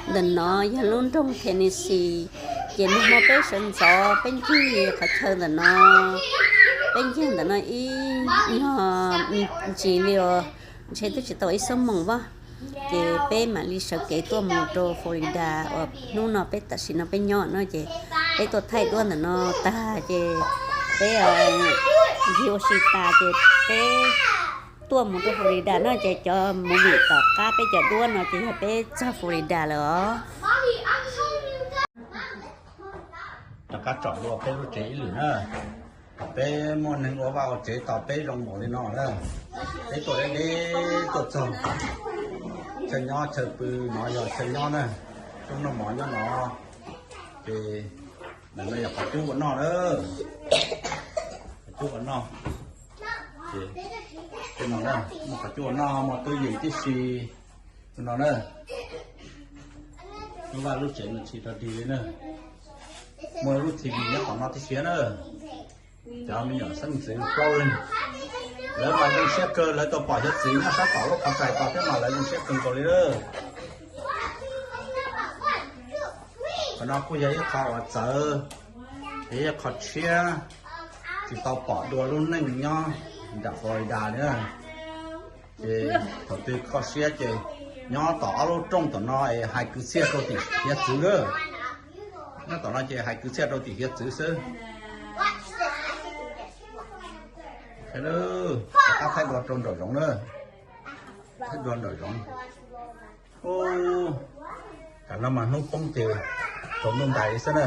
Ntawm no yog lub nroog Tennessee, ces nag hmo peb sawv ntxov peb ncig qhov chaw ntawm no, peb ncig ntawm no ib nyuag me ntsis li os, ntshe twb tsis tau ib xuab moos vaj, ces peb mam li sawv kev tuaj mus rau Florida uas hnub no peb tam sim no peb nyob no ces peb tuaj thaij duab ntawm no tag ces peb ncig ua si tas ces peb tuaj mus rau Florida no ces cov movie tom qab peb cov duab no ces yog peb txog Florida lawm os. Rov qab tsom dua peb lub tsev ib lwm na. Peb muaj neeg ua vaj ua tsev tos peb zoo npaum li no na. Peb tuaj deb deb tuaj txog chaw nyob chaw pw no yog chaw nyob na. Rooj noj mov nyob no. Ces ntawm no yog qhov cub ua noj na. Qhov cub ua noj. Ces no na, muaj qhov cub ua noj, muaj tub yees tib si no na. Lub vaj lub tsev no tsis rog dig li na. Muaj lub T V nyob qhov no tib si na. Cov me nyuam xeeb ntxwv plaub leeg, lawv mas zoo siab kawg, lawv tau pom hiav txwv nyob sab tom lub qhov rais ko thiab mas lawv zoo siab kawg nkaus li lawm. Qhov no kuj yog ib qho uas txawv, yog ib qho tshiab, tsis tau pom dua lub neej nyob nram Florida li. Ces thaum twg kho siab ces nyob tom ob lub rooj tom no es hais kwv txhiaj rau tim hiav txwv lawm. Nyob tom no ces hais kwv txhiaj rau tim hiav txwv xwb. Rov qab thaij dua rau nraum zoov na. Thaij dua nraum zoov. Tam no mas hnub poob ces tsaus ntuj ntais li xwb na.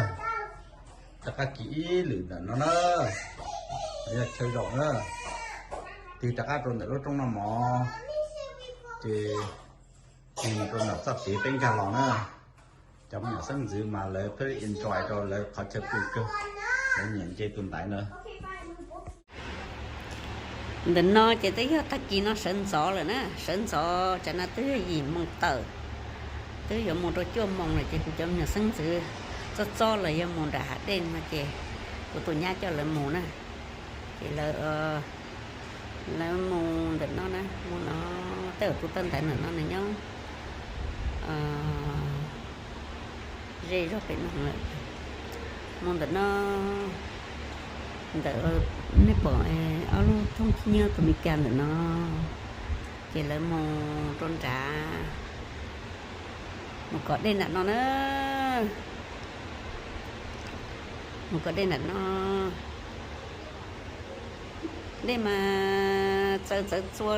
Rov qab kis ib lwm ntawm no na. Yog chaw zaum na. Tig rov qab rau ntawm lub rooj noj mov, ces tig rau ntawm txoj kev peb nkag los na. Cov me nyuam xeeb ntxwv mas lawv pheej enjoy rau lawv qhov chaw pw kawg, lawv nyiam nce tus ntaiv na. Ntawm no ces twb yog tag kis no sawv ntxov lawm na, sawv ntxov tsam no twb yog yim moos tawm, twb yuav mus rau cuaj moos lawm ces kuv cov me nyuam xeeb ntxwv txob txob los yuav mus nram hav dej no ces kuv tus nyab coj lawv mus na. Ces lawv, lawv mus ntawm no na, mus no, tej zaum tus tawj ntaiv ntawm no nws nyob ze zog pem no lawm. Mus ntawm no, ntawm, nej pom ob lub thooj khib nyiab tus Meskas ntawm no, ces lawv mus rau nrad, mus kov dej nram no na. Mus kov dej nram no. Dej mas txawv txawv txua,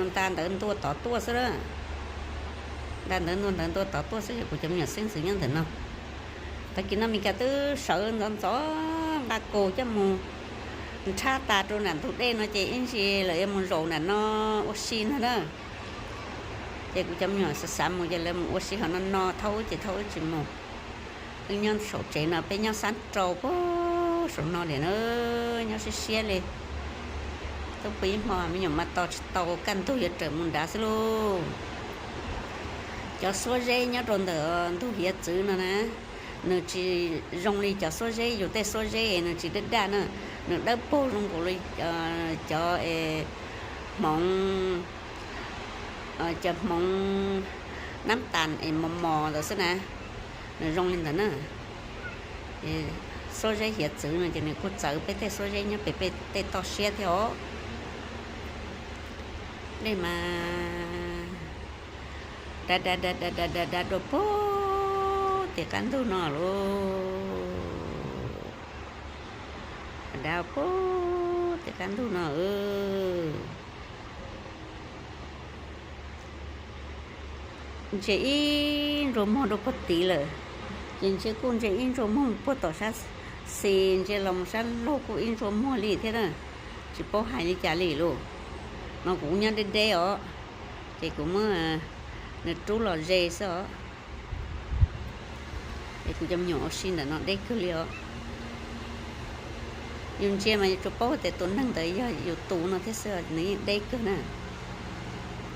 nta ntawd ntua tod tuaj xwb lawm. Nta ntawd ntua ntawd ntua tod tuaj xwb, yog kuv cov me nyuam xeeb ntxwv nyob ntawm no. Tag kis no Meskas twb sawv ntxov ntxov nqa kaus coj mus nrhab tas rau nram ntug dej no ces ib ntsis lawv yuav mus zaum nram no ua si no na. Ces kuv cov me nyuam xav xav mus ces lawv mus ua si hauv no no, thaum ub ces thaum ub tsis mus. Wb nyob saum tsev no, peb nyob sab rau puag saum no li na, nyob siab siab li. Tub pw ib hmo me nyuam mas tos tsis tau, kaj ntug yuav raws mus nrad xwb lauj. Cov xuab zeb nyob rau ntawm ntug hiav txwv no na, nws tsis zoo li cov xuab zeb yus tej xuab zeb, nws tsis daj daj na, nws dawb paug zoo nkaus li cov hmoov, cov hmoov nab tas es mos mos ntawd xwb na, nws zoo li ntawd na. Xuab zeb hiav txwv no ces nws kuj txawv peb tej xuab zeb nyob pem peb tej toj siab thiab os. Dej mas da da da da da da da dua puag tim qab ntug no lauj. Da puag tim qab ntug no. Ntsia ib ntsua muag rau puag tid lawm, ces ntsia kuj ntsia ib ntsua muag puag tom sab xis, ntsia los mus sab laug kuj ib ntsua muag li thiab na. Tsis paub hais li cas li lauj. No kuv nyob deb deb os, ces kuv muab nws rub los ze xwb os. Es kuv cov me nyuam ua si ntawm no deb kawg li os. Yus ntsia mas yus tsuas paub tias tus neeg ntawd yog yus tus no thiab xwb, nws yeej deb kawg na.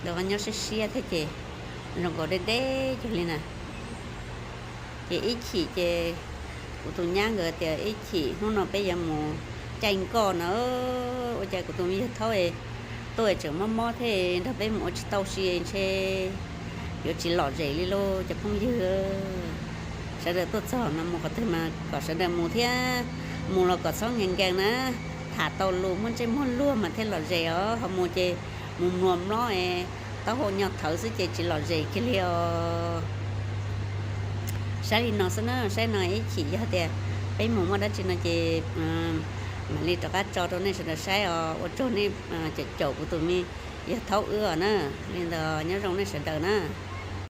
Lawv ho nyob siab siab thiab ces zoo nkaus deb deb cuag li na. Ces ib chim ces kuv tus nyab nkawd tias ib chim hnub no peb yuav mus caij nkoj na. Ua cas kuv tus me yawg thaub tuaj tseem mob mob thiab nrog peb mus ua tsis tau si ntshe yuav tsis lom zem li lauj cov phooj ywg. Sawv daws tuaj txog no mus qhov twg mas kom sawv daws mus thiab, mus los kom txhob nkees nkees na, tham tau lus muaj ntsej muag luag mas thiaj lom zem os, ho mus ces mus mluas mlob es taub hau nyo thawv xwb ces tsis lom zem kiag li os. Saib li no xwb na, saib no ib chim yog tias peb mus muaj dab tsi no ces mam li rov qab tso rau nej sawv daws saib os. Ua tsaug nej caum caum kuv tus me yawg thaub wb os na. Li ntawd nyob zoo nej sawv daws na.